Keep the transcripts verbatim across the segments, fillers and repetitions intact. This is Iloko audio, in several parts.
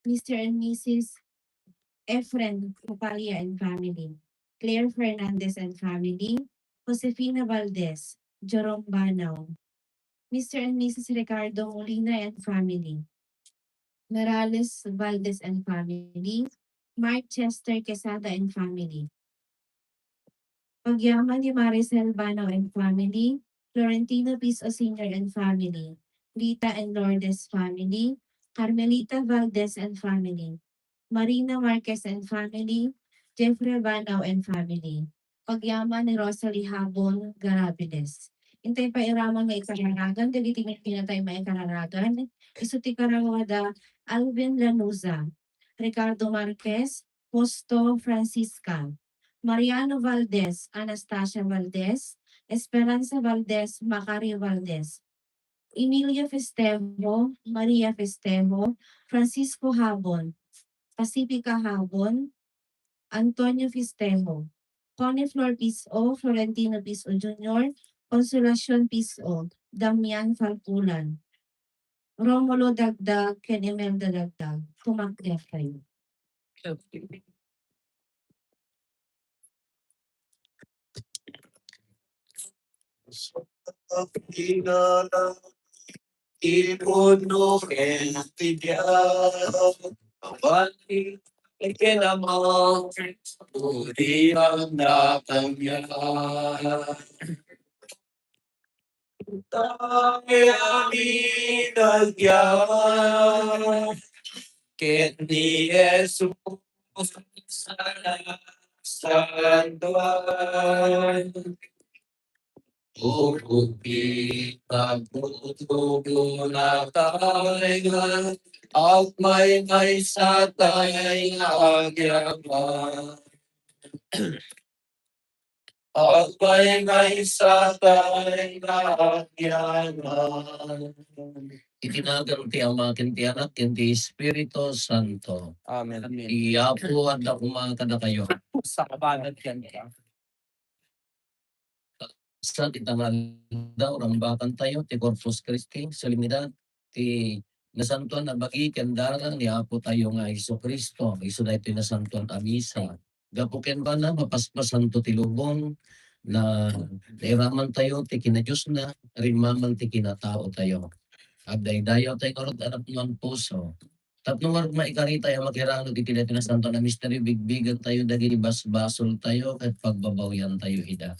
Mister and Missus Efren Copalia and family, Claire Fernandez and family, Josefina Valdez, Jerome Banao, Mister and Missus Ricardo Molina and family, Merales Valdez and family, Mark Chester Quesada and family, pagyaman ni Maricel Banao and family, Florentino Piso Senior and family, Lita and Lourdes family, Carmelita Valdez and family, Marina Marquez and family, Jeffrey Banao and family, pagyaman ni Rosalie Habon Garabiles. Intay pay iraman nga ikararagan dagiti pinatay maikararagan, isu ti kararagada Alvin Lanuza, Ricardo Marquez, Justo Francisca, Mariano Valdez, Anastasia Valdez, Esperanza Valdez, Macario Valdez, Emilio Festejo, Maria Festejo, Francisco Habon, Pacifica Habon, Antonio Festejo, Connie Flor Piso, Florentino Piso Junior, Consolacion Piso, Damian Falpulan, Romulo Dagdag, ken Imelda Dagdag. Kumakdiak kayo. Ipuno ken ti biag, bali ken Ama, uri ang natangyan. Tayo amin agyaman ken ni Jesus a nasantoan. Urupi, pagtutubo na tayo, agmaymaysa tayo agyaman. Agmaymaysa tayo agyaman. Iti nagan ti Ama, ken ti Anak, ken ti Espiritu Santo. Amen. Ti Apo adda koma kadakayo. Sa kabanag ken ka. Sa ti tangalda, urambakan tayo ti Corpus Christi, solemnidad, ti nasantoan a bagi ken darag ni Apo tayo nga Jesu-Cristo, isu daytoy nasantoan a misa. Gapu ken kuana, mapaspasanto ti lubong, na nairaman tayo ti kinadiosna, rimmaman ti kinatao tayo. Agdaydayaw tayo ngarud, anak, nga puso. Tapno ngarud maikaritayo a makirangag iti daytoy nasantoan a misterio, bigbigen tayo dagiti basbasol tayo ket pagbabawian tayo ida.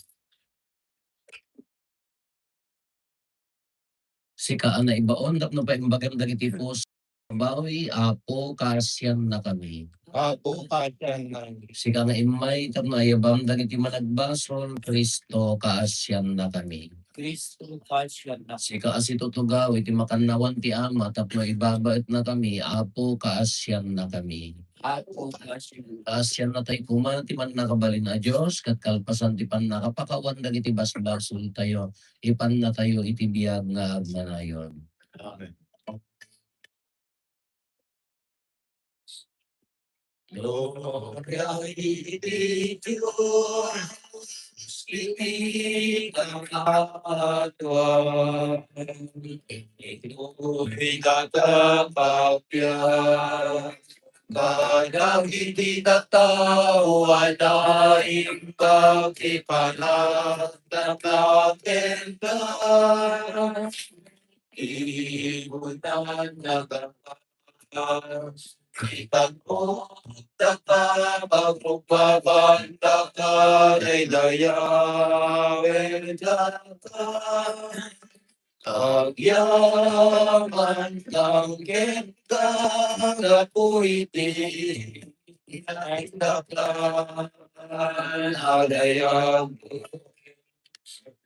Sika a naibaon tapno paimbagam dagiti puso. Bawi, Apo, kaasiannakami. Apo, kaasiannakami. Sika nga immay tapno ayabam dagiti managbasol, Cristo, kaasiannakami. Cristo, kaasiannakami. Sika a situtugaw iti makannawan ti Ama tapno ibabaetnakami, Apo, kaasiannakami. Apo, kaasiannakami. Kaasiannatay koma ti Mannakabalin a Dios ket kalpasan ti pannakapakawan dagiti basbasoltayo, ipannatayo iti biag nga agnanayon. Amen. Gloria iti Dios iti kangatoan. Iti katapapian. Kadagiti tattao a naimbag ti panagtangka kenka, ibutanna kenka. Itagpot daka, pagpagpabanta ka, daydayawen daka. Agyaman kang kenka, gapu iti naindakan a dayag.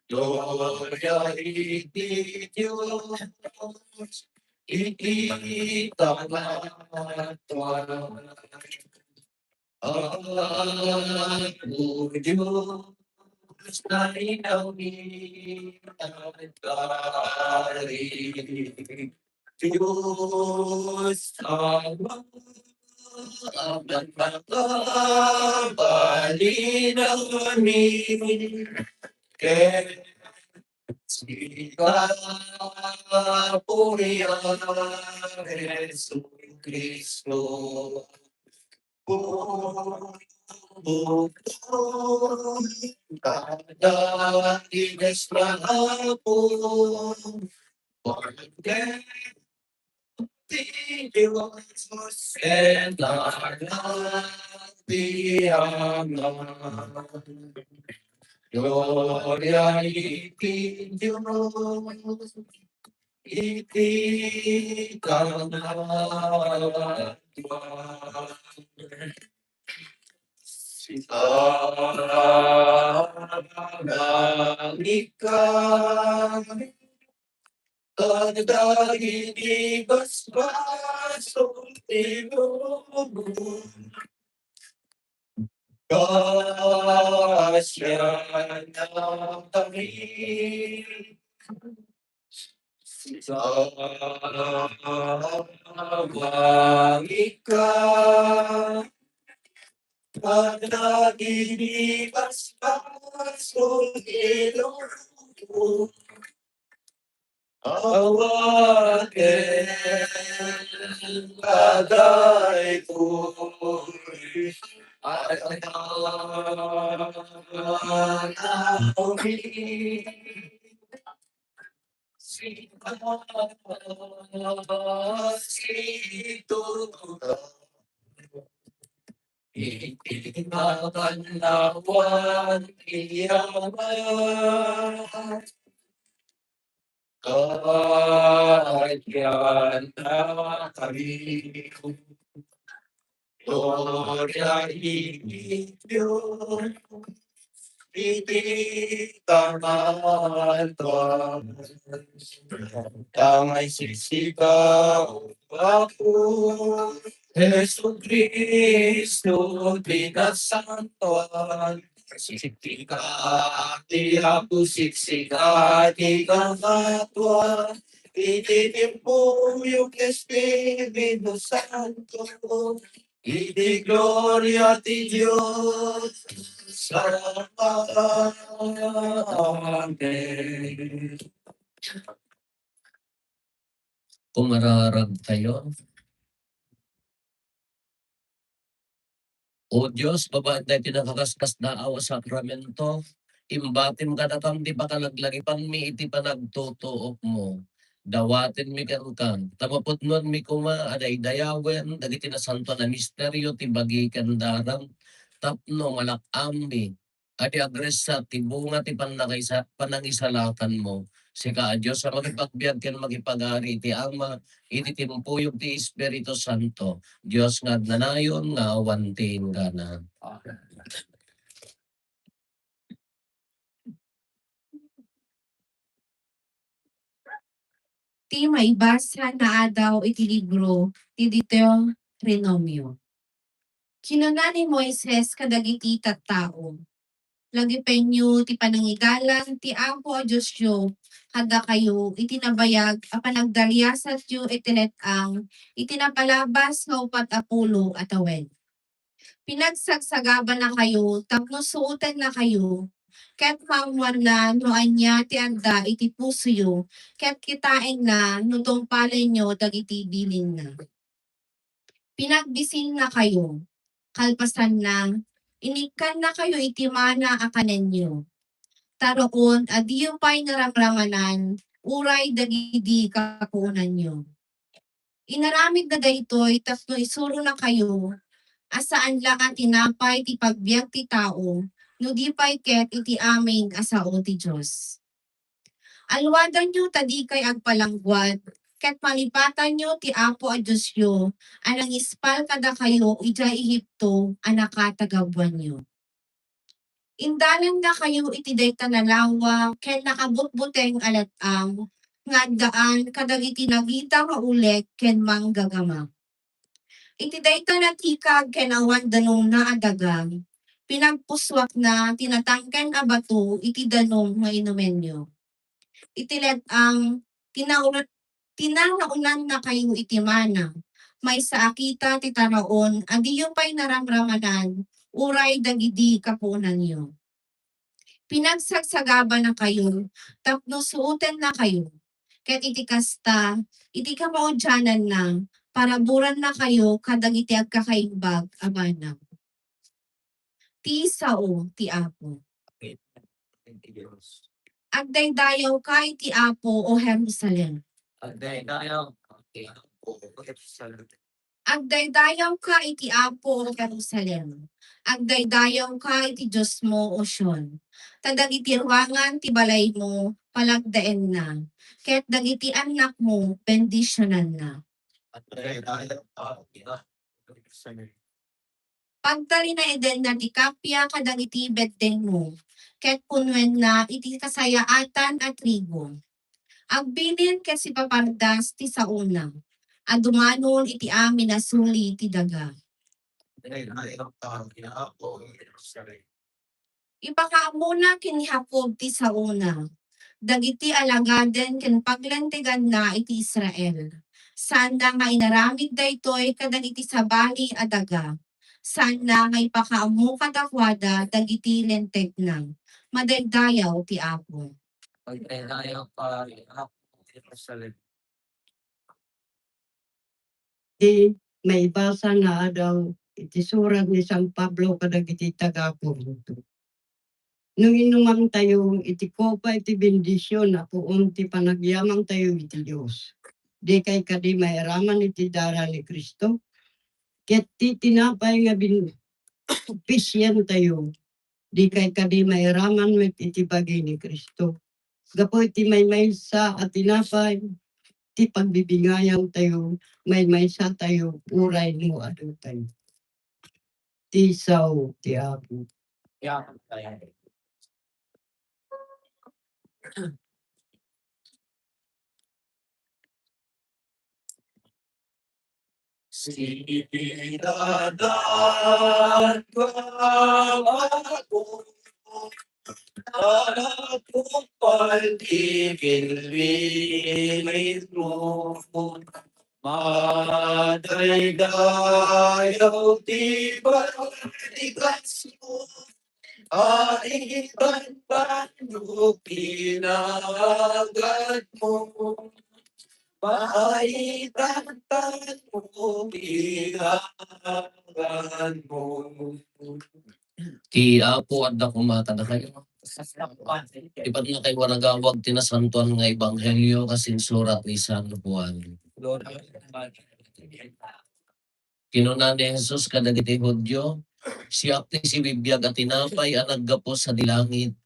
Gloria iti Dios iti kangatoan. Apo Dios, nainawit a Kari. Dios Ama, a mannakabalinamin ken Sika, Apo, Jesu Cristo. Kada iges na hapon, pagdeng ti Dios, ken nagtiangan. Gloria iti Dios, iti kabanatuan. Sika, langika, kadagiti basbasol ti lubong. Kasianakami. Sika, langika, kadagiti basbasol ti lubong. Awaten kadaytoy a tangtangawmi. Sika, sika, iti nagannawan ti Ama. Kasianakami. Gloria iti Dios, iti kabanatuan. Tangay sisika, O Apo Jesu-Cristo, ti nasantoan. Siksika ti Apo, siksika ti kabanatuan, iti timpuyog ti Espiritu Santo, iti gloria ti Dios. Amen. Kumararag tayo. O Dios, babaen daytoy nakakaskasdaaw a sakramento, imbatim kadakam ti pakalaglagipanmi iti panagtutuokmo. Dawatenmi kenka, ta mapudnoanmi koma a daydayawen dagiti nasantoan a misterio ti bagi ken darang tapno malak-ammi a di agressa ti bunga ti pannakaisa-, panangisalakanmo. Sika a Dios a makipagbiag ken makipagari iti Ama, iti timpuyog ti Espiritu Santo, Dios nga agnanayon nga awan ti inggana. Ti maibasa nga adaw iti libro ti Deuteronomio. Kinuna ni Moises kadagiti tattao, "Lagipenyo ti panangidalan ti Apo a Diosyo kadakayo iti nabayag a panagdariasatyo iti let-ang iti napalabas nga upat a pulo a tawen. Pinagsagsagabannakayo tapno suotennakayo, ket maammoanna no ania ti adda iti pusoyo, ket kitaenna no tungpalenyo dagiti bilinna. Pinagbisinnakayo, kalpasanna, inikkannakayo iti mana a kanenyo. Taraon a diyo pay naramramanan uray dagidi kapuonanyo." Inaramidda daytoy tapno isuronakayo a saan la a tinapay ti pagbiag ti tao no di pay ket iti amin a sao ti Dios. Alluadanyo ta dikay agpalangguad, ket malipatanyo ti Apo a Diosyo a nangispal kadakayo idiay Egipto a nakatagabuanyo. Indalannakayo iti dayta a lawa ken nakabutbuteng a let-ang nga addaan kadagiti nagita nga ulek ken manggagama. Iti dayta a tikag ken awan danumna a daga, pinagpusuakna ti natangken a bato iti danum nga inumenyo. Iti let-ang, tinaur-, tinanaonannakayo iti mana, maysa a kita ti taraon a diyo pay naramramanan uray dagidi kapuonanyo. Pinagsagsabalinkayo tapno suotennakayo. Ket iti kasta, iti kamaudiananna, paraburannakayo kadagiti agkakaimbag a banag. Ti sao ti Apo. Agdaydayawka iti Apo, O Jerusalem. Agdaydayaw iti Apo, O Jerusalem. Agdaydayawka iti Apo, O Jerusalem. Agdaydayawka iti Diosmo, O Sion. Ta dagiti ruangan ti balaymo, palagdaenna. Ket dagiti annakmo, bendisionanna. Agdaydayawka iti Apo, O Jerusalem. Pagtalinaedenna ti kappia kadagiti beddengmo, ket punnoenna iti kasayaatan a trigo. Agbilin ket sipapardas ti saona, a dumanon iti amin a suli ti daga. Ipakaammona ken ni Jacob ti saona, dagiti alagaden ken paglenteganna iti Israel. Saanna nga inaramid daytoy kadagiti sabali a daga. Saanna nga ipakaammo kadakuada dagiti lentegna. Madaydayaw ti Apo. Agdaydayaw iti Apo, O Jerusalem. Ti maibasa nga adaw iti surat ni San Pablo kadagiti taga-Corinto. No inumantayo iti kopa iti bendision a puon ti panagyamantayo iti Dios, dikay kadi mairaman iti dara ni Cristo? Ket ti tinapay nga bin-, pisiantayo, dikay kadi mairaman met iti bagi ni Cristo? Gapu iti maymaysa a tinapay, ti pagbibingayantayo, maymaysatayo, uray no adu tayo. Ti sao ti Apo. Sinadat ka ako, at upal di kinwin mo. Madaydayaw ti balikas mo. Aibanbanno pinagadmo, maitantanmo pinagadmo. Ti Apo adda koma kadakayo. Ipatnakayo a nagawag ti nasantoan nga ebanghelio kas insurat ni San Juan. Kinuna ni Jesus kadagiti Judio, "Siak ti sibibiag a tinapay a naggapu sadi langit.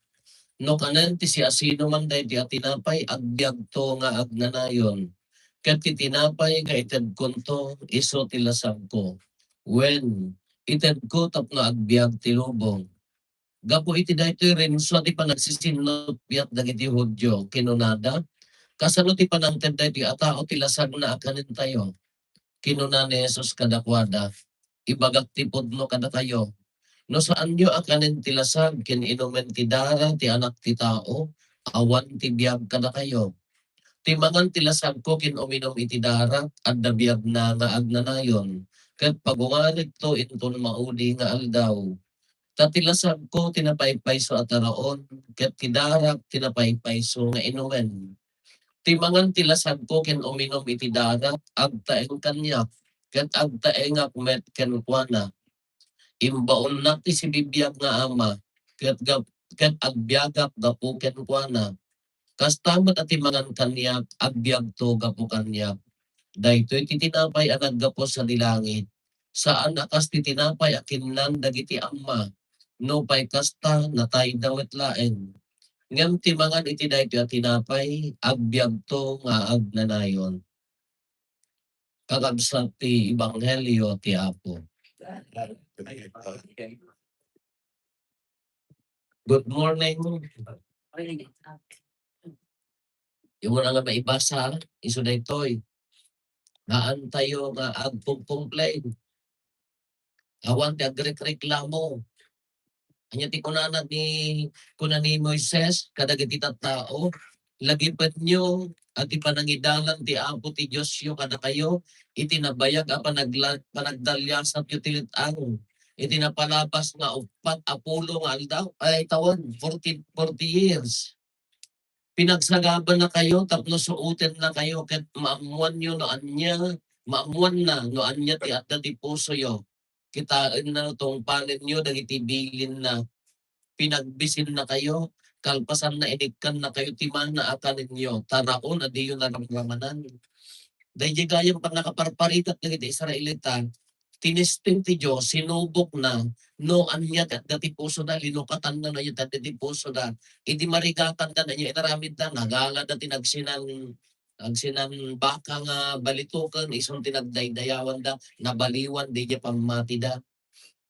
No kanen ti siasinoman daytoy a tinapay, agbiagto nga agnanayon. Ket ti tinapay nga itedkonto, isu ti lasagko. Wen, itedko tapno agbiag ti lubong." Gapu iti daytoy, rinsua ti panagsisinnuppiat dagiti Judio. Kinunada, "Kasano ti panangted daytoy a tao ti lasagna a kanentayo?" Kinuna ni Jesus kadakuada, "Ibagak ti pudno kadakayo, no saanyo a kanen ti lasag ken inumen ti dara ti Anak ti Tao, awan ti biag kadakayo. Ti mangan ti lasagko ken uminum iti darak, adda biagna nga agnanayon, ket pagungarigto inton maudi nga aldaw. Ta ti lasagko ti napaypayso a taraon, ket ti darak ti napaypayso nga inumen. Ti mangan ti lasagko ken uminum iti darak, agtaeng kaniak, ket agtaengak met kenkuana. Imbaonnak ti sibibiag nga Ama, ket gap-, ket agbiagak gapu kenkuana. Kasta met a ti mangan kaniak, agbiagto gapu kaniak. Daytoy ti tinapay a naggapu sadi langit, saan a kas ti tinapay a kinnan dagiti amma, nupay kasta, natayda met laeng. Ngem ti mangan iti daytoy a tinapay, agbiagto nga agnanayon." Kakabsat ti ebanghelio ti Apo. Good morning. Imo na nga maibasa, isu daytoy. Haantayo nga agpumpumplen. Awan ti agrekreklamo. Ania ti kunana ni, kuna ni Moises kadagiti tattao, "Lagipetnyo a ti panangidalan ti Apo ti Diosyo kadakayo iti nabayag a panagla-, panagdaliasatyo ti let-ang. iti napalabas nga uppat a pulo nga aldaw, ay, tawag, forty, forty years. Pinagsagabannakayo tapno suotennakayo ket maammoanyo no ania, maammoanna no ania ti adda ti pusoyo. Kitaenna no tungpalenyo dagiti bilinna. Pinagbisinnakayo, kalpasanna, inikkannakayo ti mana a kanenyo, taraon a diyo naramramanan. Daydi gayam pannakaparparigat dagiti Israelita, tinesting ti Dios, sinubokna no ania ti adda ti pusoda, linukatanna no ania ti adda ti pusoda. Idi marigatanda no ania inaramidda, nagalada ti nagsinan-, nagsinanbaka nga balitoken, isu ti nagdaydayawanda, nabaliwan, daydi pammatida.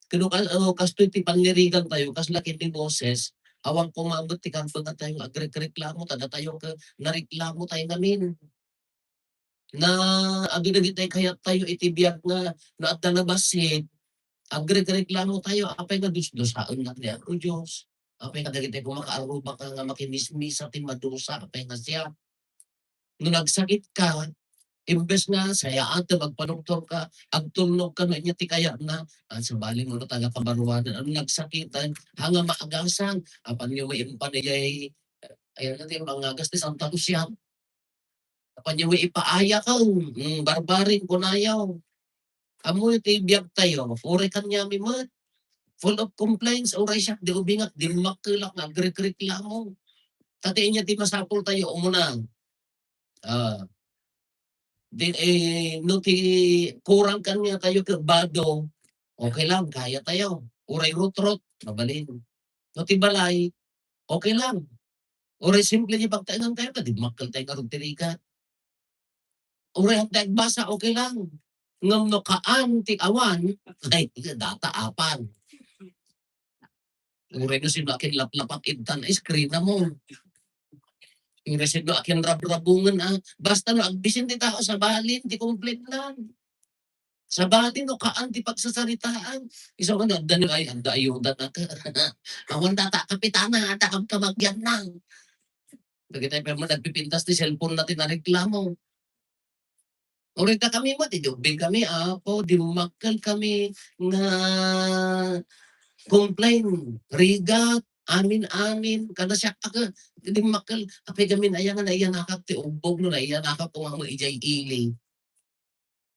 Ket no kas-, no kastoy ti pannirigantayo, kasla ken ni Moses, awan koma met ti karbengatayo nga agrekreklamo, ta datayo ket nareklamotayo ngamin. Na adu dagiti kayattayo iti biag nga no adda nabassit, agrekreklamotayo, apay nga dusdusaennak ni Apo Dios? Apay nga dagiti koma nga arrubak nga makimismisa ti madusa, apay nga siak? No nagsakitka, imbes nga sayaatem, agpadoktorka, agtulnogka no ania ti kayatna, a, sabali no taga kabaruanan, no nagsakitan, ha nga maagasang, apanyo maimpan idiay, ayan na ti mangagas ti Santa Lucia. Apanyo maipaayaken, mm, barbaring kunayo. Ammo ti biagtayo, uray kaniami met. Full of complaints, uray siak, di ubingak, dimmakkelak nga agrekreklamo. Ta ti ania ti masapultayo, umuna. Ah. Di, eh, no ti kurang kaniatayo ket bado, okay lang, kayatayo. Uray rutrot, mabalin. No ti balay, okay lang. Uray simple ti pagtaengantayo, ta dimmakkeltayo ngarud ti rigat. Uray adda agbasa, okay lang. Ngem no kaan ti awan, ay, data apan. Uray no sino akinlaplapat intan, ay, screen na mo. Uray sino akinrabrabungen, ah. Basta no agbisin ti tao, sabalin ti complain lang. Sabali no kaan ti pagsasaritaan. Isu nga adda ni, ay, adda ayuda na ka. Awan data kapitana, adda kamkamagyan na. Dagiti pay man nagpipintas ti cellphone na ti nareklamo. Uray ta kami met, idi ubbing kami, Apo, dimmakkel kami nga complain, rigat, amin-amin, kada siak a, dimmakkel, apay gamin aya nga naiyanakak ti ubbog no naiyanakak ko nga idiay ili.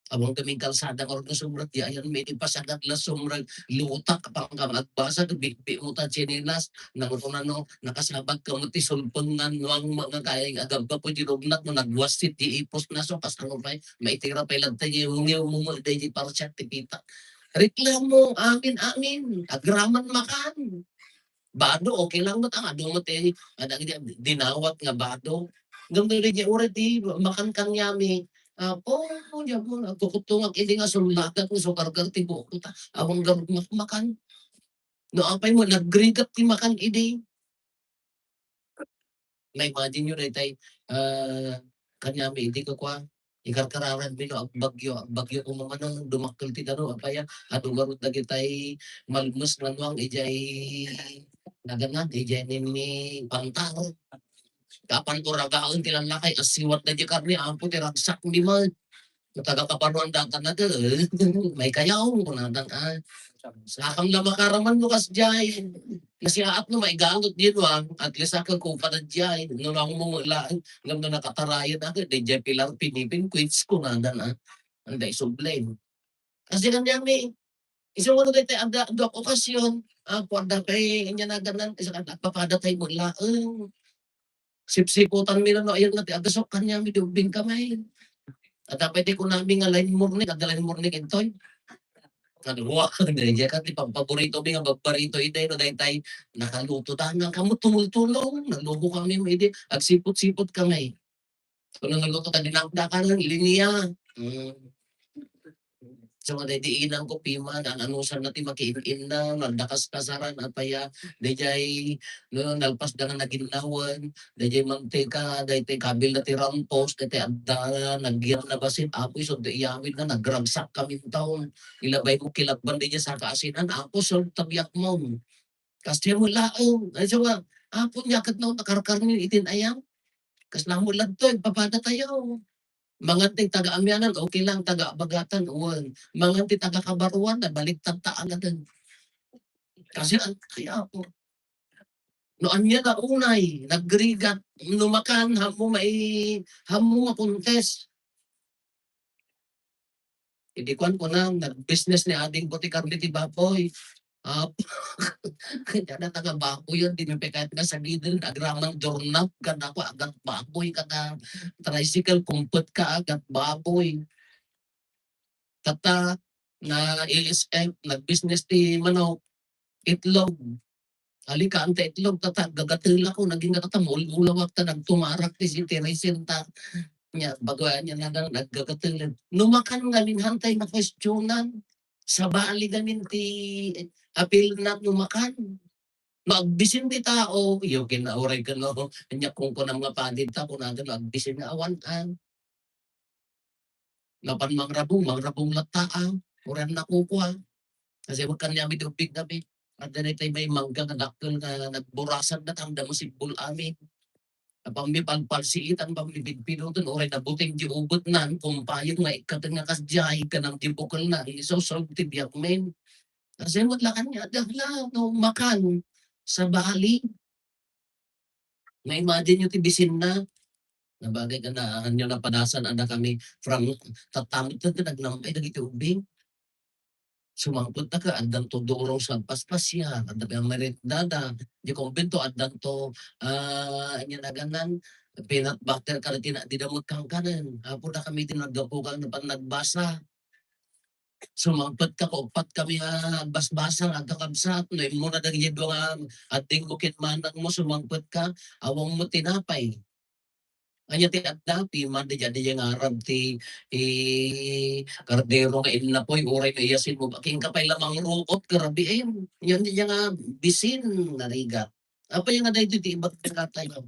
Awan gamin kalsada nga orno sumrek, di ayan mi ti pasagat la sumrek, lutak, pangkam agbasa, bitbit mo ta tsinelas, nang kunano, nakasabag ka mo ti sulpengan, nuang mga kayag agabba ko di rugnat, no nagwassit di ipos na so, kas ano pay, maitira pay lagta di ngiw mo mo, di, di parsiak ti pita. Reklamo, amin, amin, agraman makan. Bado, okay lang met, ah, adu met, eh, adda iti dinawat nga bado. Ngem no di uray ti makan kaniami, Apo, diak mo, nagkukuttungak idi nga sullagat nga sukargar ti buokko ta awan garud makmakan. No apay mo, nagrigat ti makan idi. Na-imagine yo daytay, ah, kaniami idi kakua, ikarkararanmi no agbagyo, agbagyo koma manen, dumakkel ti daro, apay a, adu garud dagitay malmes nga nuang idiay naganan, idiay nini pantar. Kapan uragaen ti lallakay, asiwat da di karne, Apo, ti ragsak ni man. Taga kaparuan datan na, eh, may kayaw, kunadan, ah. Sakam la makaraman mo kas jay. Nasiaat no maigangot di nuang, at least ako ko pa na jay. No lang mo lang, ngam na nakatarayan ako, di jay pilar pinipin, quits ko na dan, ah. Ang dai sublime. Kasi kanyami, isu nga daytay adda, adda okasyon, ah, kuwan da kay inya naganan, isa ka nagpapada tayo mo laeng. Sipsiputan mi no, ayan nga ti agasok kanyami, di ubbing kamay. At apay ti kunami nga line morning, adda line morning intoy. Kadua, daydiay ka ti pagpaborito mi nga babbarito iday no daytay nakaluto ta nga kamo tumultulong, nagluto kami mo idi, agsipot-sipot kami. Kuno nagluto ta dinakdakan, linya. Mm. So, daydi inang ko, piman, an-anusan na ti makiin-inna, nagdakas-kasaran, apaya, daydiay, no, nalpas da nga naginnawan, daydiay mantika, daydiay kabil na ti rampos, daydiay adda, nagyan na basit, apoy, so, iyawid na, nagragsak kami taon. Ilabay mo kilabban, daydiay saka asinan, apo, so, tabiak mo. Kasdiay mo laeng, ay, so nga, Apo, nia ket no, nakarkarmi itin ayam. Kasla mo ladtoy, papada tayo. Mangan ti taga-amianan, okay lang, taga-abagatan, wen. Mangan ti taga-kabaruan, nabaliktad ta aladen. Kasi an-, ay, Apo. No ania nga unay, nagrigat, no makan, hammo mai-, hammo makontes. Idi kuan ko na, nag-business ni ading ko ti karne ti baboy. Apo. Kanya na taga baboy yun, di na pekayat nga sagiden, agraman dornap, kada ko, agat baboy, kada tricycle, kumpet ka, agat baboy. Tatta, na A S F, nag-business ti manok, itlog. Ali, kaan ta itlog, tatta, gagatelak ko, naging tatta, maul-ulawak ta, nagtumarak ti citizen ta. Nya, bago anya na lang, naggagatelak. No makan ngamin, hantay makwestiyonan. Sabali ngamin ti apil na no makan. No agbisin ti tao, iyo, kinauray ka, no? Anya, kung kunam nga padi ta, kunada, no, agbisin nga awan, ah. Napan mangrabong, mangrabong latta, ah. Uray nakukua. Kasi wag kanya mi di ubing kami. Adda na itay may mangga nga dakkel nga nagburasan na tanda mo sigbol amin. Apang mi palpalsiitan, pang mi pidpidoten, uray nabuteng di ubot nan, kumpayon nga ikkat nga kasdiay, kanang di bukel na, iso, so, ti biag men. Kasi wag lakan nga, adda la, no, makan, sabali. Maimagine yo ti bisinna. Nabagay ka na, anyo napadasan, adda kami from tatta met ti nagnampay dagiti ubing. Sumangpet ta ka, addanto durong sa paspasiar, adda pay merendada. Di kumbento, addanto, ah, anya naganan, peanut butter kada tina-, di damot kangkanen. Apo da kami ti naggapukan na panagbasa. Sumangpet ka, kauppat kami nga agbasbasa nga agkakabsat. No, immo na dagiti dua nga adding mo ken manang mo, sumangpet ka, awan mo tinapay. Anya ti adda, piman di jadi nga arab ti, eh, kardero nga innapoy, uray nga iyasin mo, baking ka pay lamang ruot, grabe, eh. Yan di nga bisin, narigat. Apay nga daytoy ti ibat nga tayo.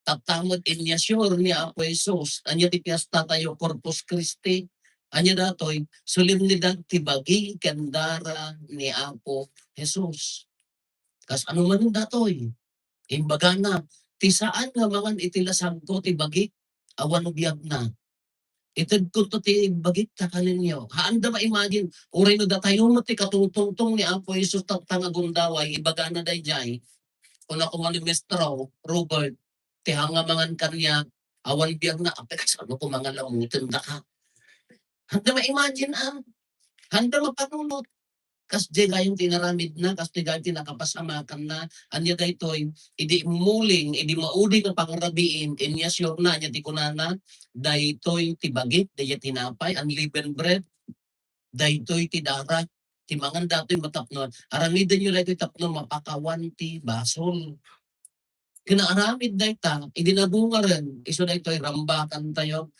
Tatta met inyasur ni Apo Jesus, ania ti piesta tayo, Corpus Christi. Ania datoy, solemnidad ti bagi ken dara ni Apo Jesus. Kas ano man datoy, imbagana, ti saan nga mangan iti lasagko ti bagik, awan biagna. Itedko to ti bagik ta kaninyo. Haanda ma-imagine, uray no datayo met ti katungtungtong ni Apo Jesus tatta nga gundaway, ibagana daydiay. Kuna koma ni Maestro Robert, ti hanga mangan kaniak, awan biagna, apay, kasano ko mangalamuten daka? Haanda ma-imagine, ah. Haanda mapanunot. Kasdiay gayam ti inaramidna, kasdiay gayam ti nakapasamakanna. Ania daytoy, idi immuling, idi maudi nga pangarabiin, inyasur na, ania ti kunana, daytoy ti bagik, daytoy tinapay, unleavened bread, daytoy ti dara, ti mangan datoy matapno. Aramiden yo daytoy tapno mapakawan ti basol. Ken aramid dayta, idi nabungaren, isu daytoy rambakan tayo,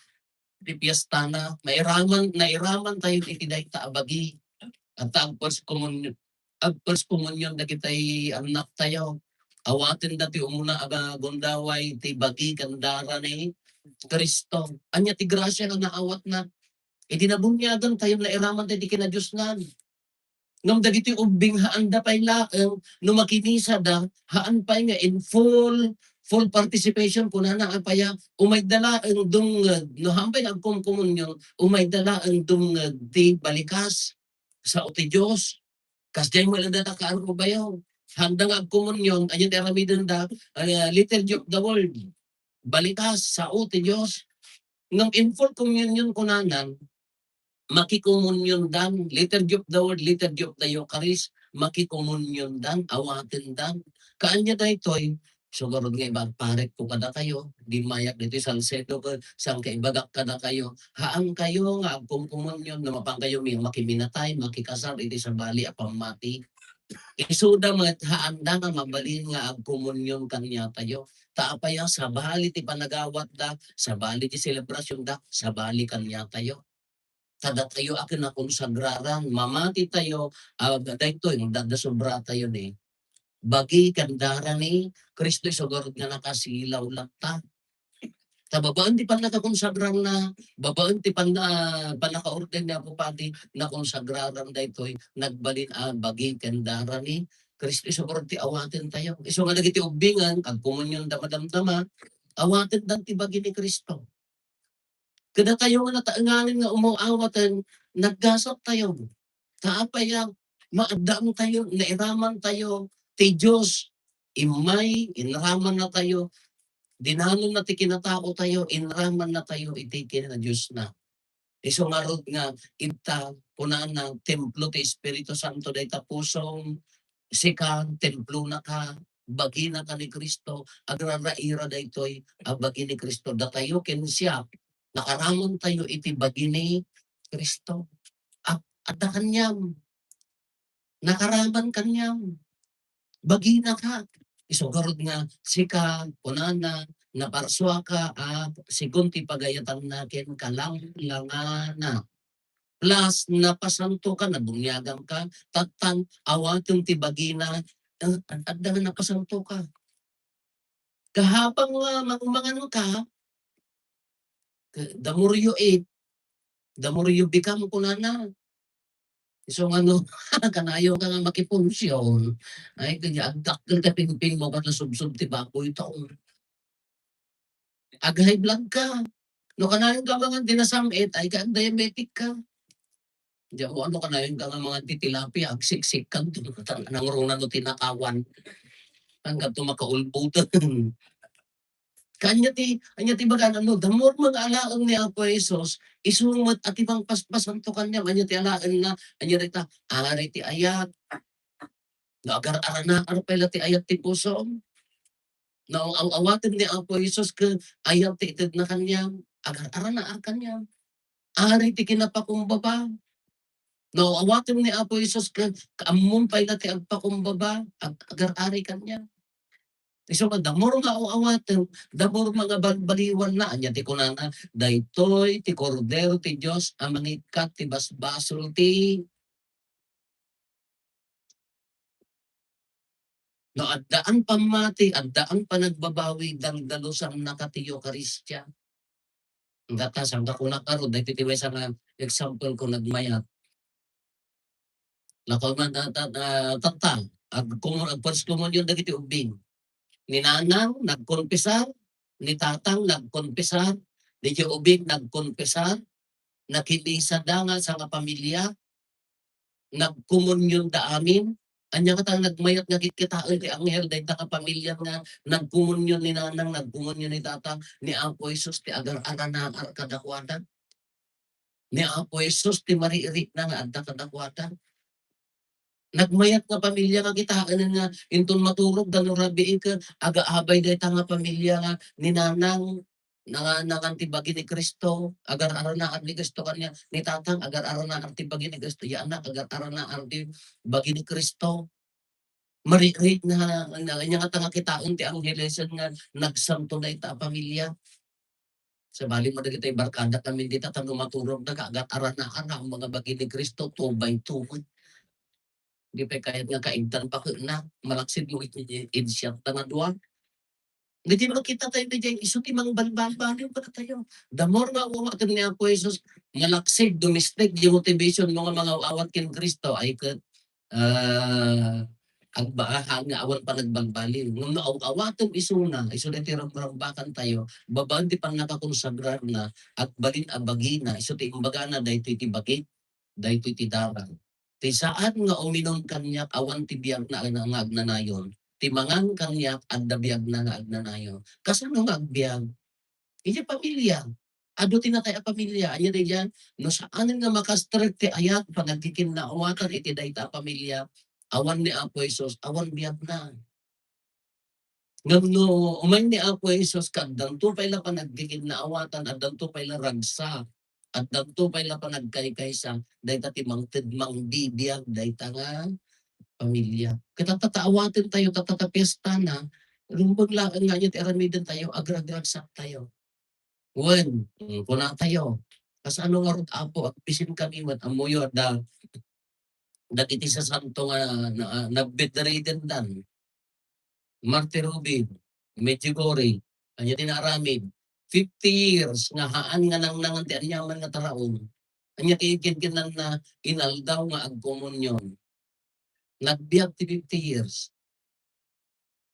ti piestana, nairaman, nairaman tayo iti dayta a bagi. At ag-first communion, ag-first communion dagitay annak tayo. Awaten da ti umuna a gundaway ti bagi ken dara ni Cristo. Ania ti grasia nga naawatna? Idi nabuniagan tayo, nairaman tayo ti kinadiosnan. Ngem dagiti ubbing, haanda pay laeng no makimisada, haan pay nga in full, full participation, kunana a paya, umayda laeng dumngeg, no haan pay nga agkumkomunion, umayda laeng dumngeg ti balikas, sao ti Dios. Kasdiay met laeng data kaarrubayo. Haanda nga agkomunion, ania ti aramidenda, ah, Liturgy of the Word. Balikas, sao ti Dios. Ngem in full communion kunanan, makikomuniondan, Liturgy of the Word, Liturgy of the Eucharist, makikomuniondan, awatendan. Kaanya daytoy, sugarod nga ibagparek ko kadakayo, dimmayak ditoy Salcedo, ket saan ka ibagak kadakayo, haan kayo nga agkomunion no mapan kayo mi-, makiminatay, makikasar iti sabali a pammati. Isuda met, haanda nga mabalin nga agkomunion kaniatayo. Ta apay a sabali ti panagawatda, sabali ti selebrasionda, sabali kaniatayo. Ta datayo a kinakonsagraran, mamati tayo, ah, daytoy, da-, da sobra tayo ni bagi ken dara ni Cristo, isugarod nga nakasilaw latta. Ta babaen ti pannakakonsagrarna, babaen ti panna-, pannakaorden ni Apo Padi, nakonsagraran daytoy, nagbalin a bagi ken dara ni Cristo, isugarod ti awaten tayo. Isu nga dagiti ubbingan, agkomunionda madamdama, awatenda ti bagi ni Cristo. Kadatayo nga nataenganen nga umaw-awaten, naggasat tayo. Ta apay a, Maaddaantayo, nairamantayo ti Dios. Immay, inramannatayo. Dinanonna ti kinataotayo, inramannatayo iti kinadiosna. Isu ngarud nga, ita, kunana, templo ti Espiritu Santo dayta pusom, sika, templonaka, baginaka ni Cristo, agraraira daytoy a bagi ni Cristo. Datayo ken siak, nakaramantayo iti bagi ni Cristo. A-, adda kaniam. Nakaraman kaniam. Baginaka. Isu ngarud nga, sika, kunana, naparsuaka a segun ti pagayatanna ken kalanglangana. Plus, napasantoka, nabuniaganka, tatta, awaten ti bagina, eh, ad-, adda nga napasantoka. Kahabang nga mangmanganka, the more you eat, the more you become, kunana. Isu nga no, kanayonka nga makipunsion, ay, kanya agdakkel ti pingpingmo ket nasubsob ti baboy taon. Ag-high blood ka. No kanayonka mangan ti nasam-it, ay, ka, diabetic ka. Diak mo, ano, kanayonka nga mangan ti tilapia, agsiksik ka, nangruna no tinakawan. Hanggang to makaulbutan. Kanya ti, anya ti baga, ano, the more nga alaen ni Apo Jesus, isu met a ti mangpaspasanto kaniam, anya ti alaenna, anya dayta, ari ti ayat. No, agar-aranaar pay la ti ayat ti pusom. No, aw-awaten ni Apo Jesus ket ayat ti itedna kaniam, agar-aranaar kaniam. Ari ti kinapakumbaba. No, awaten ni Apo Jesus ket ammom pay la ti agpakumbaba, ag-, agar-ari kaniam. Isu nga, the more nga aw-awaten, the more nga balbaliwanna. Anya ti kunana, daytoy ti Kordero ti Dios a mangikkat ti basbasol ti No addaan pammati, addaan panagbabawi, dangdalusannaka ti Eukaristia. Gata, saan ka kunak ngarud, daytoy ti maysa nga example ko nagmayat. Lakaw man, ta-, ta-, ta-, tatta, agkumo-, agfirst communion dagiti ubbing. Ni nanang nagkonfesar, ni tatang nagkonfesar, ni Jobin nagkonfesar, nakimisada nga sangapamilia, nagkomunionda amin. Ania ngata nagmayat nga kitkitaen ti anghel dayta nga pamilia nga nagkomunion ni nanang, nagkomunion ni tatang, ni Apo Jesus ti agar-aranaar kadakuada. Ni Apo Jesus ti mariirikna nga adda kadakuada. Nagmayat nga pamilia nga kitaen nga inton maturogda no rabii ket agaabay dayta nga pamilia nga ni nanang nangan, nangan ti bagi ni Cristo, agar-aranaar ni Cristo kaniak, ni tatang agar-aranaar ti bagi ni Cristo, ya anak agar-aranaar ti bagi ni Cristo. Maririk na, na, ania ngata nga kitaen ti anghel nga nagsanto dayta a pamilia. Sabali mo dagiti barkada kami dita, ta no maturogda, agar-aranaar a mga bagi ni Cristo, two by two. Di pay kayat nga kaigtan pa ken na, malaksid mo iti insyat nga dua. Nga di makita tayo nga diay, isu ti mangbalbaliw kadatayo. The more nga awaten ni Apo Jesus, malaksid, dumistek, di motivation mo nga mangaw-awat ken Cristo, ay ket, ah, agbaahan nga awan panagbalbaliw. Ngem no aw-awaten isuna, isu daytoy ramrambakan tayo, babaen ti pannakakonsagrarna, agbalin a bagina, isu ti imbagana, daytoy ti bagi, daytoy ti darang. Ti saan nga uminum kaniak awan ti biagna a nga agnanayon. Ti mangan kaniak adda biagna nga agnanayon. Kasano nga agbiag? Idiay pamilia. Adu ti natay a pamilia. Ania daydiay? No saanen nga makastrek ti ayat, panagkikinnaawatan iti dayta a pamilia, awan ni Apo Jesus, awan biagna. Ngem no umay ni Apo Jesus, ket addanto pay la panagkikinnaawatan, addanto pay la ragsak, addanto pay la panagkaykaysa, dayta ti mangted mangbibiag dayta nga pamilia. Ket tatta ta awaten tayo, tatta ta piestana, rumbeng laeng nga ania ti aramiden tayo, agragragsak tayo. Wen, mm, kuna tayo, kasano ngarud, Apo, agbisin kami met, ammoyo, adda dagiti sasanto nga na, na bedridden dan. Marty Rubin, Medjugorje, ania ti naaramid? Fifty years nga haan nga nangnangan ti aniaman nga taraon. Ania ti kinkinanna? Inaldaw nga agkomunyon. Nagbiag ti fifty years.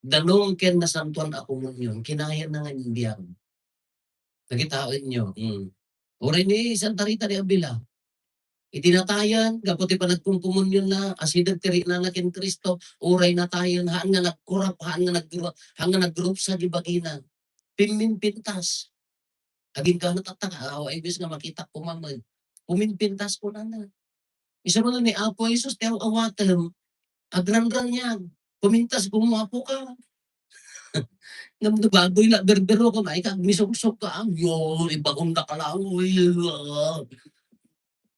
Danum ken nasantuan a komunyon, kinayanna nga imbiag. Nakitaenyo, mm. Uray ni Santa Rita de Avila. Iti natayen, gapu ti panagkumkomunionna, asideg ti riknana ken Cristo, uray natayen, haan nga nagkurap, haan nga nagru-, haan nga nagrupsa di bagina. Pimminpintas. Agingga tatta, awa, imbes nga makitak koma met. Puminpintas kunana. Isuna ni Apo Jesus ti aw-awatem, agranraniag. Pumintas, gumuapo ka. Ngem no baboy la, berbero ka, maika, agmisugsog ka, ah, yo, ibagong dakalaw, eh, ah.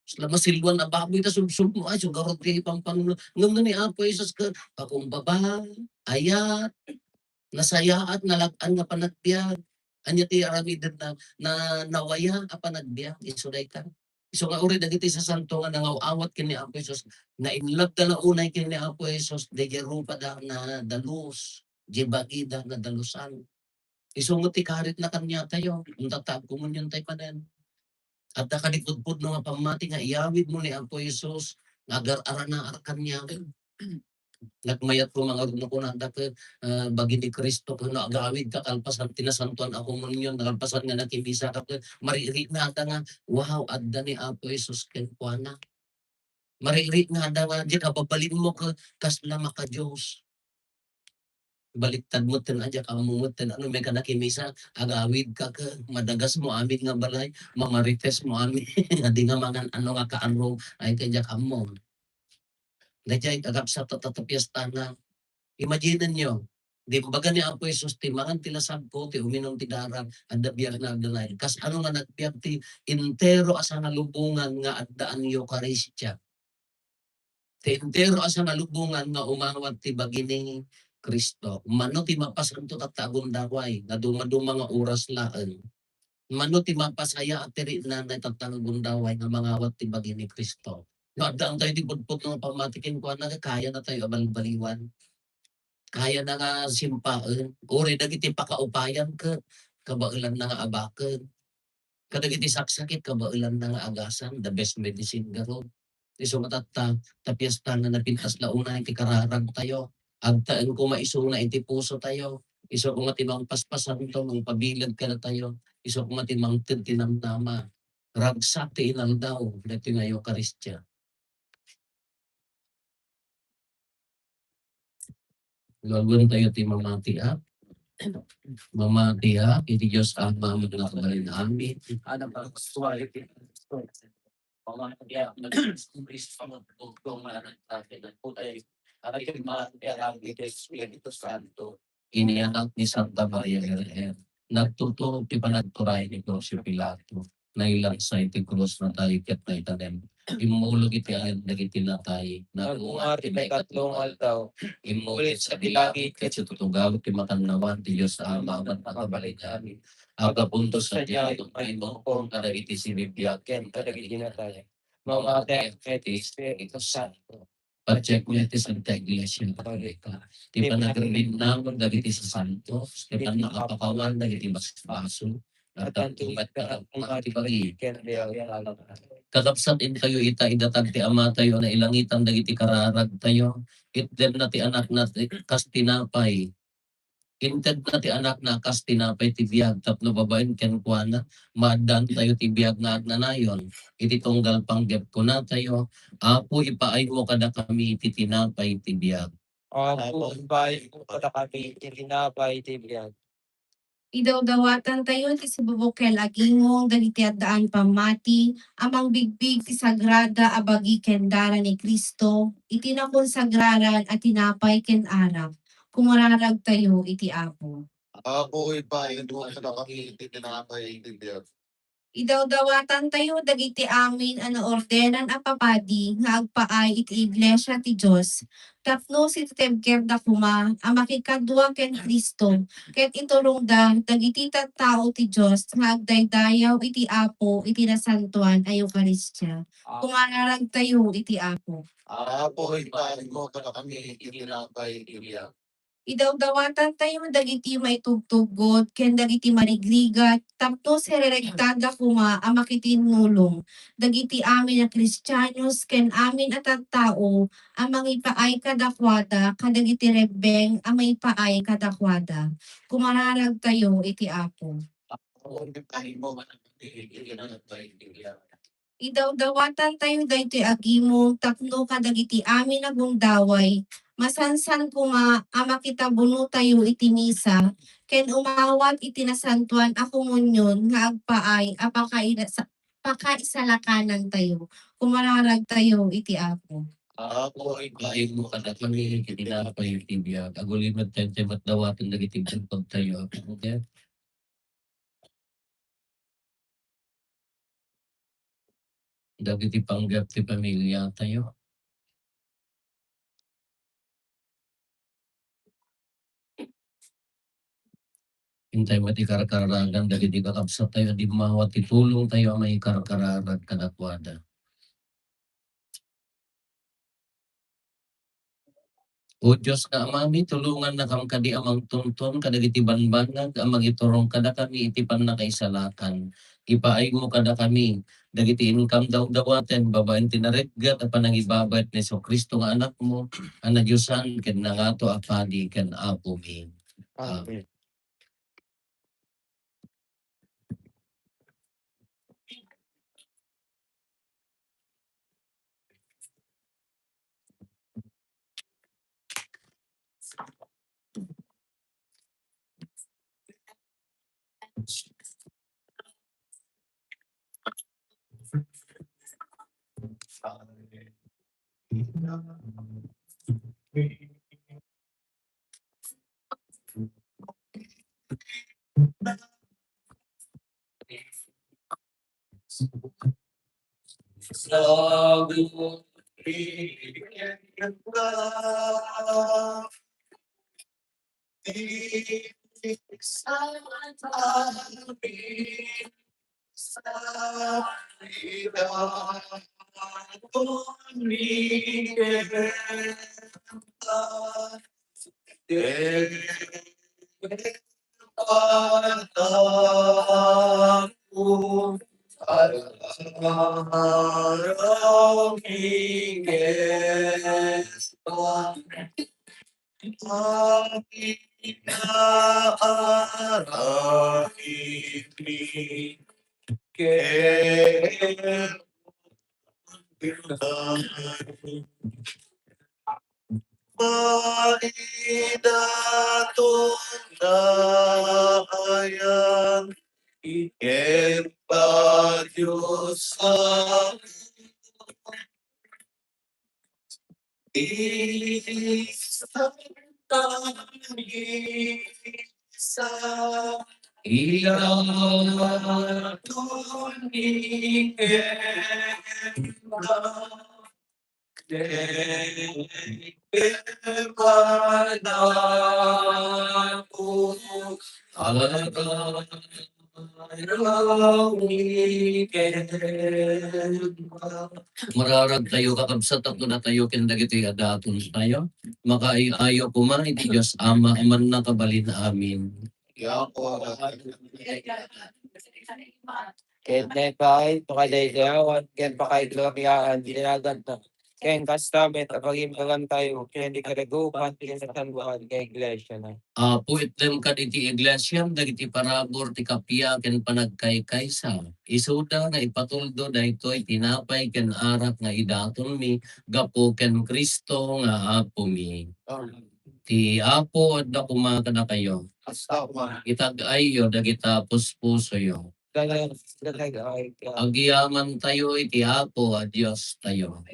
Sla masilwan a baboy, ta subsub mo, ay, sugarot ti ipampanunot. Ngem no ni Apo Jesus ka, pakumbaba, ayat, nasayaat, nalag-an nga panagbiag. Ania ti aramiden na, na, nawaya a panagbiag, isu dayta. Isu nga uray dagiti sasanto nga nangaw-awat ken ni Apo Jesus, nainlabda la unay ken ni Apo Jesus, daydiay rupada nadalus, diay bagida nadalusan. Isu met ti karitna kaniatayo, unta ta agkomuniontayo manen. Adda kadi pudpudno nga pammati nga iyawidmo ni Apo Jesus nga agar-aranaar kaniak. Nagmayat ko nga ngarud no kunada ket, ah, bagi ni Cristo ket no agawidka kalpasan ti nasantoan a komunion, kalpasan nga nakimisaka ket maririknada nga, wow, adda ni Apo Jesus kenkuana. Maririknada nga diay kababalinmo ket kasla maka-Dios. Baliktad metten a diak ammo metten, ano, mekana kimisa, agawidka ket madagasmo amin nga balay, mamarites mo amin nga di nga mangan-ano nga kaarrong, ay, ket diak ammo. Daydiay kakabsat, tatta ti piestana. Imagine-yo, di imbaga ni Apo Jesus, ti mangan ti lasagko, ti uminum ti darak, adda biag nga agdanayo. Kasano nga nagbiag ti entero a sangalubongan nga addaan Eukaristia? Ti entero a sangalubongan nga umawat ti bagi ni Cristo. Mano ti mapasanto tatta a gundaway, nga dumaduma nga oras laeng. Mano ti mapasayaat ti riknana tatta nga gundaway nga mangawat ti bagi ni Cristo. No, addaantayo ti pudpudno nga pammati kenkuana, kayanatayo a balbaliwan. Kayana nga simpaen. Uray dagiti pakaupayan ket kabaelanna nga abaken. Kadagiti saksakit, kabaelanna nga agasan, the best medicine garud. Isu nga tatta, ta piesta nga napintas la unay ti kararagtayo. Agtaeng koma isuna iti pusotayo. Isu koma ti mangpaspasanto, mangpabileg kadatayo. Isu koma ti mangted ti namnama. Ragsak ti inaldaw daytoy nga Eukaristia. Lawen tayo ti mamatiak. Mamatiak iti Dios Ama nga nakabalin amin. Anak, pagpaswali ti Kristo. Pamatiak na Kristo, Kristo, Kristo, nga nagtapin ang putay. Anak, yung mga tiarang ni Espiritu Santo. Inianak ni Santa Maria Virgen. Nagtutuo ti panagturay ni Poncio Pilato. Nailansa iti krus, natay ket naitanem. Immulog iti ayan dagiti natay. Nagungar ti maikatlo nga aldaw. Immulog sa bilangit ket situtugaw ti makannawan ti Dios Ama a makabalin amin. Aggapunto sadiay, immukong kadagiti sibibiag ken kadagiti natay. Mamati iti Espiritu Santo. Patiekmi ti Santa Iglesia Katolika, ti panagriminnawan dagiti sasantos, ti pannakapawan dagiti basbaso, ket tanto met nga agpati bagi. Kakabsat, intayo ita idatag ti Amatayo a nailangitan dagiti kararagtayo. Itdemna ti Anakna ti kas tinapay. Intedna ti Anakna kas tinapay ti biag tapno babaen kenkuana, maaddaantayo ti biag nga agnanayon. Iti tunggal panggep kunatayo, Apo, ipaaymo kadakami ti tinapay ti biag. Apo, ipaaymo kadakami ti tinapay ti biag. Idawdawatantayo ti sibubukel a gingong dagiti addaan pammati a mangbigbig ti sagrada a bagi ken dara ni Cristo iti nakonsagraran a tinapay ken arak. Kumararagtayo iti Apo. Apo, ipaaymo kadakami ti tinapay ti biag. Idawdawatantayo dagiti amin a naordenan a papadi nga agpaay iti iglesia ti Dios, tapno sitibkerda koma a makikadua ken Cristo, ket iturongda dagiti tattao ti Dios nga agdaydayaw iti Apo iti nasantoan a Eukaristia. Kumararagtayo iti Apo. Apo, ipaaymo kadakami ti tinapay ti biag. Idawdawatantayo dagiti maitugtugot ken dagiti marigrigat tapno sirerektada koma a makitinnulong dagiti amin a Kristianos ken amin a tattao a mangipaay kadakuada kadagiti rebbeng a maipaay kadakuada. Kumararagtayo iti Apo. Apo, ipaaymo kadakami ti tinapay ti biag. Idawdawatantayo daytoy a gimong tapno kadagiti amin a gundaway, masansan koma a makitabunotayo iti misa ken umawat iti nasantoan a komunion nga agpaay a pakaila-, pakaisalakanantayo. Kumararagtayo iti Apo. Apo, ipaaymo kadakami iti napay iti biag. Agulimek tayo, tayo matdawaten dagiti bangkagtayo, Apo. Dagiti panggep ti pamiliatayo. Intay met ikarkararagan dagiti kakabsattayo a dimmawa ti tulongtayo a maikarkararag kadakuada. O Dios nga Amami, tulongannakam kadi a mangtunton kadagiti bambanag a mangiturong kadakami iti pannakaisalakan. Ipaaymo kadakami dagiti inkam dawdawaten babaen ti naretgat a panangibabaet ni Jesu-Cristo nga Anakmo a nadiosan ken nangato a padi ken Apomi. Amen. Maidaton ayan ken padios a Mararag tayo, kakabsat, tapno datayo ken dagitoy a daton tayo. Makaay-ayo koma iti Dios Ama a mannakabalin amin. Ket naipay, pakadaydayawan, ken pakaigloriaan ti naganna. Ken kasta met, agimbagan tayo, ken di kadagupan, ken nasantoan nga iglesia na. Apo, itdem kad iti iglesiam dagiti parabur ti kappia ken panagkaykaysa. Isuda nga ipatuldo daytoy tinapay ken arak nga idatonmi gapu ken Cristo nga Apomi. Amen. Ti Apo adda koma kadakayo. Kasta koma. Itag-ayyo dagita puspusoyo. Agiyamantayo iti Apo a Diostayo.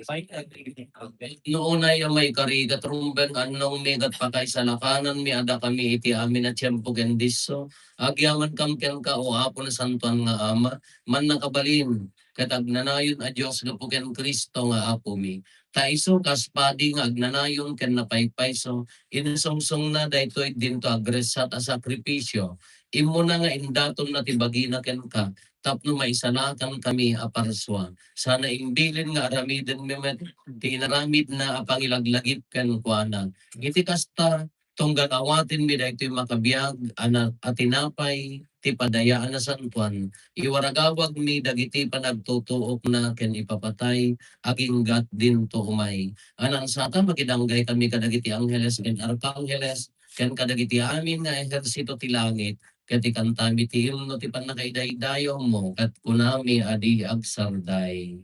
No unay a maikari ket rumbeng annongmi ket pakaisalakananmi a dakami iti amin a tiempo ken disso, agyamankam kenka, O Apo, nasantoan nga Ama, mannakabalin ket agnanayon a Dios gapu ken Cristo nga Apomi. Ta isu kas padi nga agnanayon ken napaypayso, insungsongna daytoy dinto agressat a sakrifisio. Immuna nga indatonna ti bagina kenka, tapno maisalakan kami a parsua. Sana imbilin nga aramidenmi met ti inaramidna a pangilaglagip kenkuana. Iti kasta, tunggal awatenmi daytoy makabiag a na-, a tinapay ti padaya a nasantoan, iwaragawagmi dagiti panagtutuokna ken ipapatay aginggat dinto umay. A nangsata, makidanggay kami kadagiti angheles ken arkangheles, ken kadagiti amin nga ehersito ti langit, ket ikantami ti himno ti pannakaidaydayawmo, ket kunami a di agsarday.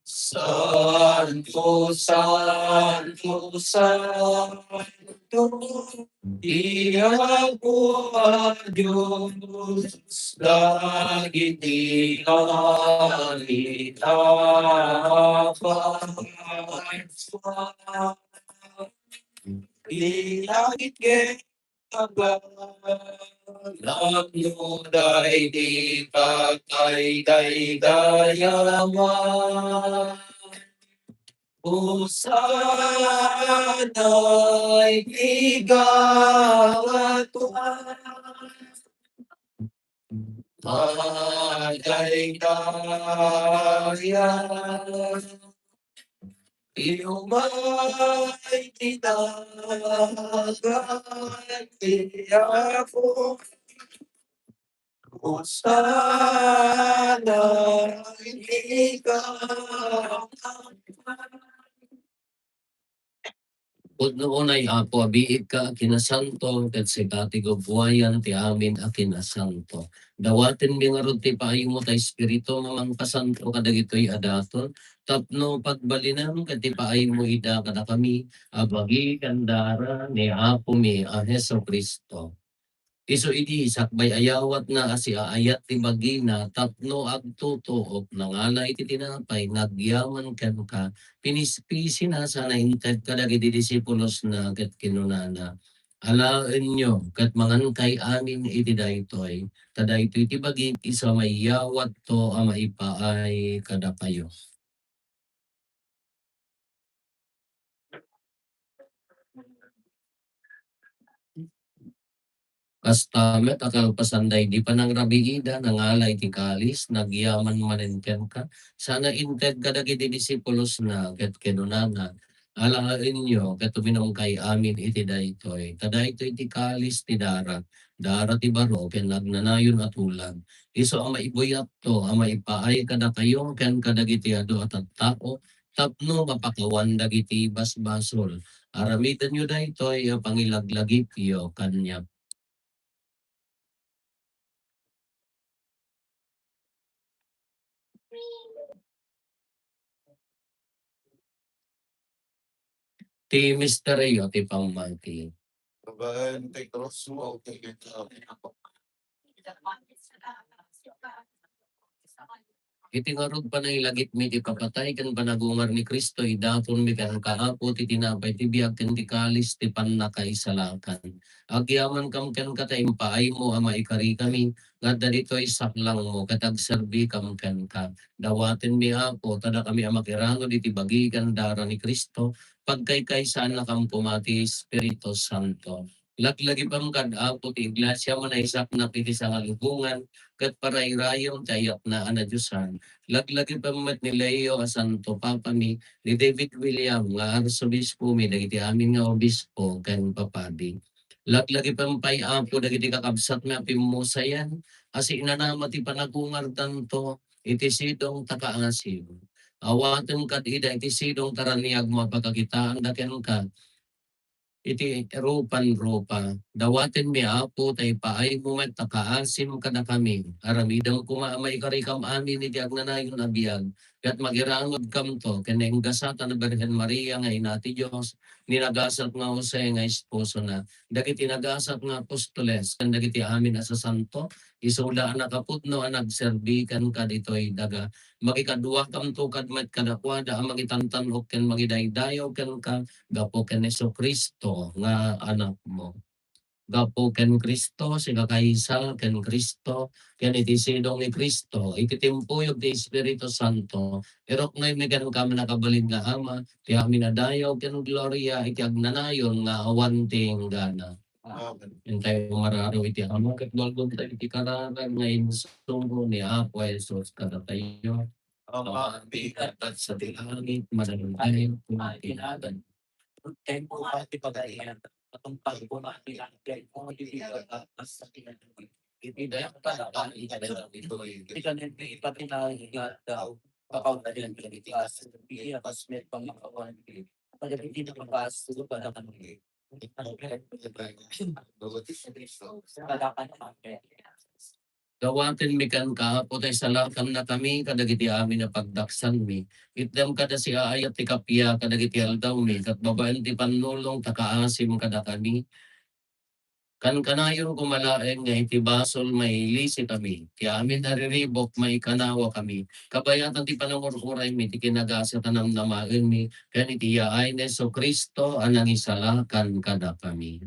Santo, santo, santo, ti Apo a Dios, dagiti langit a Ti langit ket agalagno daydi pakaidaydayawan. Hosanna iti gawatwan. Madaydaya ti umay ti daga ti Apo. Hosanna iti gawatwan. Pudno unay, Apo, a biigka a kinasanto, ket sika ti gubbuayan ti amin a kinasanto. Dawatenmi ngarud ti paaymo ta Espiritu nga mangpasanto kadagitoy a daton, tapno pagbalinem ket ti paaymo ida kadakami a bagi ken dara ni Apomi a Jesu-Cristo. Isu idi sakbay a yawatna a siaayat ti bagina tapno agtutuok, nangala iti tinapay, nagyaman kenka, pinispisina sana inted kadagiti disipulosna ket kinunana, "Alaenyo ket mangankay amin iti daytoy, ta daytoy ti bagik isu a maiyawatto a maipaay kadakayo." Kasta met a kalpasan daydi panangrabiida, nangala iti kalis, nagyaman manen kenka, sana inted kadagiti disipulosna, ket kinunana, "Alaenyo ket uminumkay amin iti daytoy, ta daytoy ti kalis ti dara, dara ti baro ken agnanayon a tulag, isu a maibuyatto a maipaay kadakayo ken kadagiti adu a tattao, tapno mapakawan dagiti basbasol. Aramidenyo daytoy a pangilaglagipyo kaniak." Ti misterio ti pammati. Babaen ti krus mo, ti Iti ngarud, panailagipmi ti papatay ken panagungar ni Cristo, idatonmi kenka, Apo, ti tinapay ti biag ken ti kalis ti pannakaisalakan. Agyamankam kenka ta impaaymo a maikarikami nga adda ditoy saklangmo ket agserbikam kenka. Dawatenmi, Apo, ta dakami a makiranud iti bagi ken dara ni Cristo, pagkaykaysaannakam koma ti Espiritu Santo. Laglagipem kad Apo ti Iglesia a naisaknap iti sangalubongan ket parairayem ti ayatna a nadiosan. Laglagipem met ni Leo a Santo Papami, ni David William nga Arsobispomi, dagiti amin nga obispo ken papadi. Laglagipem pay, Apo, dagiti kakabsatmi a pimmusayan a sinanama ti panagungardanto iti sidong ta kaasim. Awatem kad ida iti sidong ta raniagmo a pakakitaanda kenka iti rupanrupa. Dawatenmi, Apo, ta ipaaymo met ta kaasim kadakami. Aramidem koma a maikarikam amin iti agnanayon a biag, ket magiranudkamto ken naingasatan a Birhen Maria nga Ina ti Dios, ni nagasat nga Jose nga esposona, dagiti nagasat nga apostoles, ken dagiti amin a sasanto, isu la a nakapudno a nagserbi kenka ditoy daga. Makikaduakamto kad met kadakuada a mangitantan-ok ken mangidaydayaw kenka gapu ken Jesu-Cristo nga Anakmo. Gapu ken Cristo, sika kaysa ken Cristo, ken iti sidong ni Cristo, iti timpuyog ti Espiritu Santo, iruknoymi kenka, nakabalin nga Ama, ti amin a dayaw ken gloria iti agnanayon nga awan ti inggana. Amen. Intayo mararaw iti Ama ket walgom tayo iti kararag nga insugo ni Apo Jesus kadatayo. Ama, bigat sa langit, manalangin, Tempo pati pagarian, atong pagpumati lang, tempo di sa kinabuhi. Iti dayang panapan, iti dayang ito, iti kanin, ipatinaw, nga tao, Pakawalan dagiti aso, iya, kas met pamakawan, kadagiti nakapasto, kadakami. Gawatenmi kenka, Apo, ta isalakannakami kadagiti amin a pagdaksanmi. Itdem kada siaayat ti kappia kadagiti aldawmi, ket babaen ti pannulong ta kaasim kadakami. Kankanayon koma laeng nga iti basol, mailisikami. Ti amin a riribuk, maikanawakami. Kabayatan ti panangur-uraymi, ti kinagasat a namnamaenmi, ken iti yaay ni Jesu-Cristo a nangisalakan kadakami.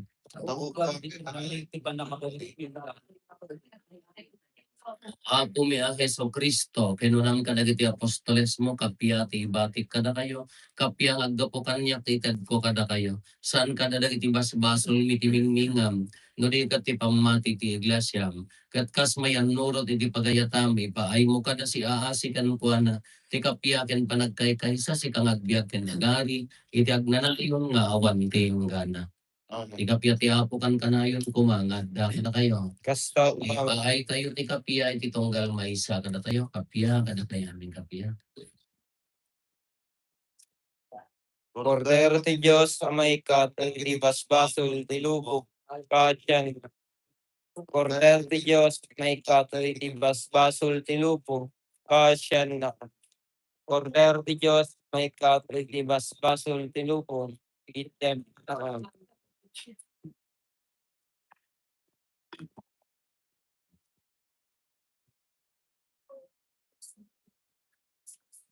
Apomi a Jesu-Cristo, kinunam kadagiti apostolesmo, kappia ti ibatik kadakayo, kappia nga aggapu kaniak ti itedko kadakayo. Saan kadagiti basbasolmi ti mingmingam, no di ket ti pammati ti iglesiam. Ket kas mayannurot iti pagayatam, ipaaymo kada siaasi kenkuana, ti kappia ken panagkaykaysa, sika nga agbiag ken agari, iti agnanayon nga awan ti inggana. Amen. Ti kappia ti Apo kankanayon koma nga adda kadakayo. Kasta, ipaaytayo ti kappia iti tunggal maysa kadatayo, kappia, kadatayo amin kappia. Kordero ti Dios a maikkat iti basbasol ti lubong, kaasian. Kordero ti Dios a maikkat iti basbasol ti lubong, kaasianna. Kordero ti Dios a maikkat iti basbasol ti lubong, itdem.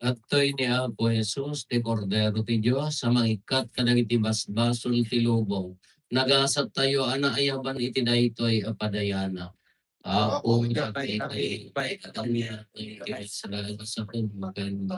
Adtoy ni Apo Jesus, ti Kordero ti Dios, a mangikkat kadagiti basbasol ti lubong. Nagasattayo a naayaban iti daytoy a padayanak. Apo, dagiti paikatami iti Israel, sa kumbakan.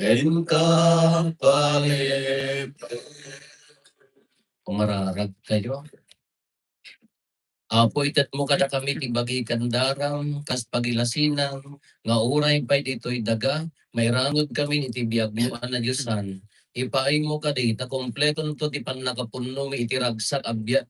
Enka palibet. Umararag kayo. Apo, itedmo kadakami ti bagikan daram, kas pagilasinan, nga uray pay ditoy daga, mairanod kami iti biagmo a nadiosan. Ipaaymo kadi, ta kompletonto ti pannakapunnomi iti ragsak a biag,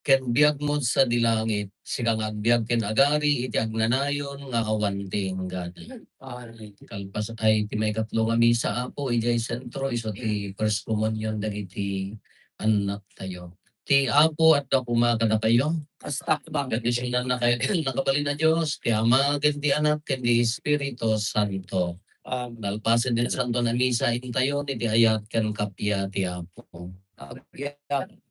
ken biagmo sadi langit, sika nga agbiag ken agari iti agnanayon nga awan ti inggana. Amen. Kalpas ay ti maikatlo nga misa, Apo, idiay sentro, isu ti First Communion dagiti annaktayo. Ti Apo adda koma kadakayo. Kasta koma. Bendisyonannakayo ti nakabalin a Dios, ti Ama, ken ti Anak, ken ti Espiritu Santo. Amen. Kalpasen ti Santo a Misa, intayon iti ayat ken kappia ti Apo. Amen.